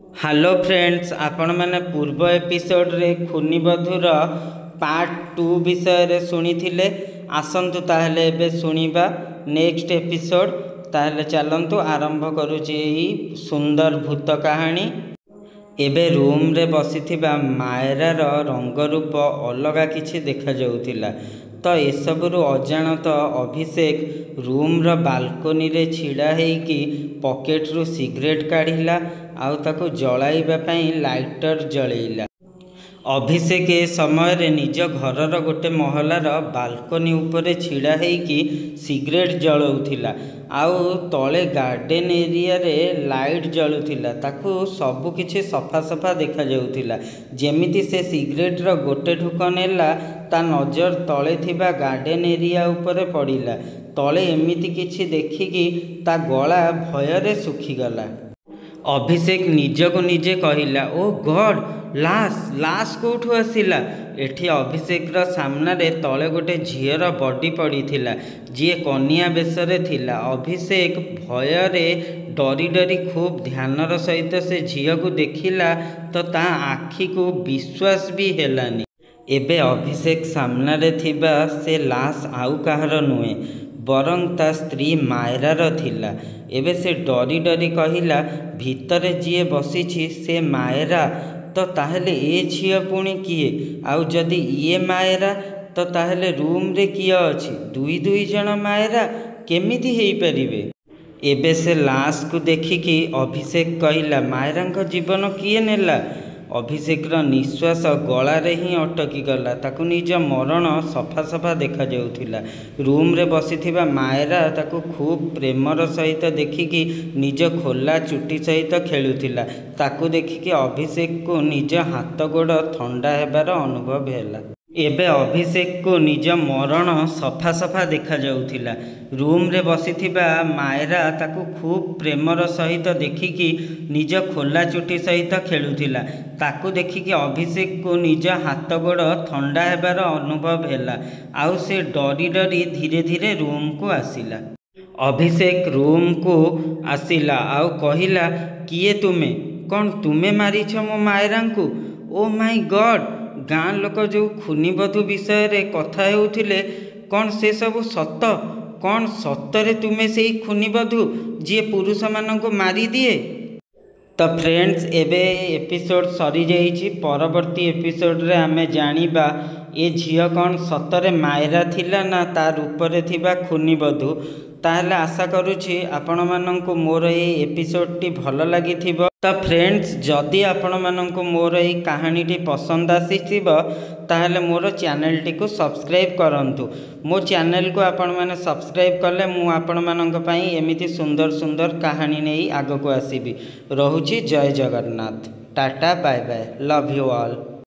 Hello friends, ଆପଣମାନେ ପୂର୍ବ ଏପିସୋଡ଼ରେ ଖୁନିବଧୂର part 2 ବିଷୟରେ ଶୁଣିଥିଲେ। ଆସନ୍ତୁ ତାହେଲେ ଏବେ ଶୁଣିବା ନେକ୍ସଟ ଏପିସୋଡ଼। ତାହେଲେ ଚାଲନ୍ତୁ ଆରମ୍ଭ କରୁଛି ଏହି ସୁନ୍ଦର ଭୂତ କାହାଣୀ। ଏବେ ରୁମ୍ରେ ବସିଥିବା ମାୟରାର ରଙ୍ଗରୂପ ଅଲଗା କିଛି ଦେଖାଯାଉଥିଲା। ତ ଏସବୁରୁ ଅଜାଣତ ଅଭିଷେକ ରୁମ୍ର ବାଲକୋନିରେ ଛିଡ଼ା ହେଇକି ପକେଟରୁ ସିଗାରେଟ୍ କାଢ଼ିଲା ଆଉ ତାକୁ ଜଳାଇବା ପାଇଁ ଲାଇଟର ଜଳେଇଲା। ଅଭିଷେକ ଏ ସମୟରେ ନିଜ ଘରର ଗୋଟେ ମହଲାର ବାଲକୋନି ଉପରେ ଛିଡ଼ା ହେଇକି ସିଗାରେଟ୍ ଜଳାଉଥିଲା ଆଉ ତଳେ ଗାର୍ଡେନ ଏରିଆରେ ଲାଇଟ୍ ଜଳୁଥିଲା। ତାକୁ ସବୁ କିଛି ସଫା ସଫା ଦେଖାଯାଉଥିଲା। ଯେମିତି ସେ ସିଗାରେଟ୍ର ଗୋଟେ ଢୁକ ନେଲା, ତା ନଜର ତଳେ ଥିବା ଗାର୍ଡେନ ଏରିଆ ଉପରେ ପଡ଼ିଲା। ତଳେ ଏମିତି କିଛି ଦେଖିକି ତା ଗଳା ଭୟରେ ଶୁଖିଗଲା। ଅଭିଷେକ ନିଜକୁ ନିଜେ କହିଲା, ଓ ଗଡ୍, ଲାଶ! ଲାଶ କେଉଁଠୁ ଆସିଲା ଏଠି? ଅଭିଷେକର ସାମ୍ନାରେ ତଳେ ଗୋଟେ ଝିଅର ବଡି ପଡ଼ିଥିଲା, ଯିଏ କନିଆ ବେଶରେ ଥିଲା। ଅଭିଷେକ ଭୟରେ ଡରି ଡରି ଖୁବ୍ ଧ୍ୟାନର ସହିତ ସେ ଝିଅକୁ ଦେଖିଲା ତ ତା ଆଖିକୁ ବିଶ୍ୱାସ ବି ହେଲାନି। ଏବେ ଅଭିଷେକ ସାମ୍ନାରେ ଥିବା ସେ ଲାଶ ଆଉ କାହାର ନୁହେଁ, ବରଂ ତା ସ୍ତ୍ରୀ ମାୟରାର ଥିଲା। ଏବେ ସେ ଡରି ଡରି କହିଲା, ଭିତରେ ଯିଏ ବସିଛି ସେ ମାୟରା ତ ତାହେଲେ ଏ ଝିଅ ପୁଣି କିଏ? ଆଉ ଯଦି ଇଏ ମାୟରା ତ ତାହେଲେ ରୁମ୍ରେ କିଏ ଅଛି? ଦୁଇ ଦୁଇ ଜଣ ମାୟରା କେମିତି ହେଇପାରିବେ? ଏବେ ସେ ଲାଶକୁ ଦେଖିକି ଅଭିଷେକ କହିଲା, ମାୟରାଙ୍କ ଜୀବନ କିଏ ନେଲା? ଅଭିଷେକର ନିଶ୍ୱାସ ଗଳାରେ ହିଁ ଅଟକିଗଲା। ତାକୁ ନିଜ ମରଣ ସଫା ସଫା ଦେଖାଯାଉଥିଲା। ରୁମ୍ରେ ବସିଥିବା ମାୟରା ତାକୁ ଖୁବ୍ ପ୍ରେମର ସହିତ ଦେଖିକି ନିଜ ଖୋଲା ଚୁଟି ସହିତ ଖେଳୁଥିଲା। ତାକୁ ଦେଖିକି ଅଭିଷେକକୁ ନିଜ ହାତ ଗୋଡ଼ ଥଣ୍ଡା ହେବାର ଅନୁଭବ ହେଲା। ଏବେ ଅଭିଷେକକୁ ନିଜ ମରଣ ସଫା ସଫା ଦେଖାଯାଉଥିଲା। ରୁମ୍ରେ ବସିଥିବା ମାୟରା ତାକୁ ଖୁବ୍ ପ୍ରେମର ସହିତ ଦେଖିକି ନିଜ ଖୋଲା ଚୁଟି ସହିତ ଖେଳୁଥିଲା। ତାକୁ ଦେଖିକି ଅଭିଷେକକୁ ନିଜ ହାତ ଗୋଡ଼ ଥଣ୍ଡା ହେବାର ଅନୁଭବ ହେଲା ଆଉ ସେ ଡରି ଡରି ଧୀରେ ଧୀରେ ରୁମ୍କୁ ଆସିଲା। ଅଭିଷେକ ରୁମ୍କୁ ଆସିଲା ଆଉ କହିଲା, କିଏ ତୁମେ? କ'ଣ ତୁମେ ମାରିଛ ମୋ ମାୟରାଙ୍କୁ? ଓ ମାଇ ଗଡ୍, ଗାଁ ଲୋକ ଯେଉଁ ଖୁନିବଧୂ ବିଷୟରେ କଥା ହେଉଥିଲେ, କ'ଣ ସେସବୁ ସତ? କ'ଣ ସତରେ ତୁମେ ସେଇ ଖୁନିବଧୂ, ଯିଏ ପୁରୁଷମାନଙ୍କୁ ମାରିଦିଏ? ତ ଫ୍ରେଣ୍ଡସ୍, ଏବେ ଏପିସୋଡ଼ ସରିଯାଇଛି। ପରବର୍ତ୍ତୀ ଏପିସୋଡ଼ରେ ଆମେ ଜାଣିବା ଏ ଝିଅ କ'ଣ ସତରେ ମାୟରା ଥିଲା ନା ତା ରୂପରେ ଥିବା ଖୁନିବଧୂ। ତାହେଲେ ଆଶା କରୁଛି ଆପଣମାନଙ୍କୁ ମୋର ଏଇ ଏପିସୋଡ଼ଟି ଭଲ ଲାଗିଥିବ। ତ ଫ୍ରେଣ୍ଡସ୍, ଯଦି ଆପଣମାନଙ୍କୁ ମୋର ଏଇ କାହାଣୀଟି ପସନ୍ଦ ଆସିଥିବ, ତାହେଲେ ମୋର ଚ୍ୟାନେଲଟିକୁ ସବସ୍କ୍ରାଇବ୍ କରନ୍ତୁ। ମୋ ଚ୍ୟାନେଲକୁ ଆପଣମାନେ ସବସ୍କ୍ରାଇବ୍ କଲେ ମୁଁ ଆପଣମାନଙ୍କ ପାଇଁ ଏମିତି ସୁନ୍ଦର ସୁନ୍ଦର କାହାଣୀ ନେଇ ଆଗକୁ ଆସିବି। ରହୁଛି, ଜୟ Jagannath, tata, bye bye, love you all.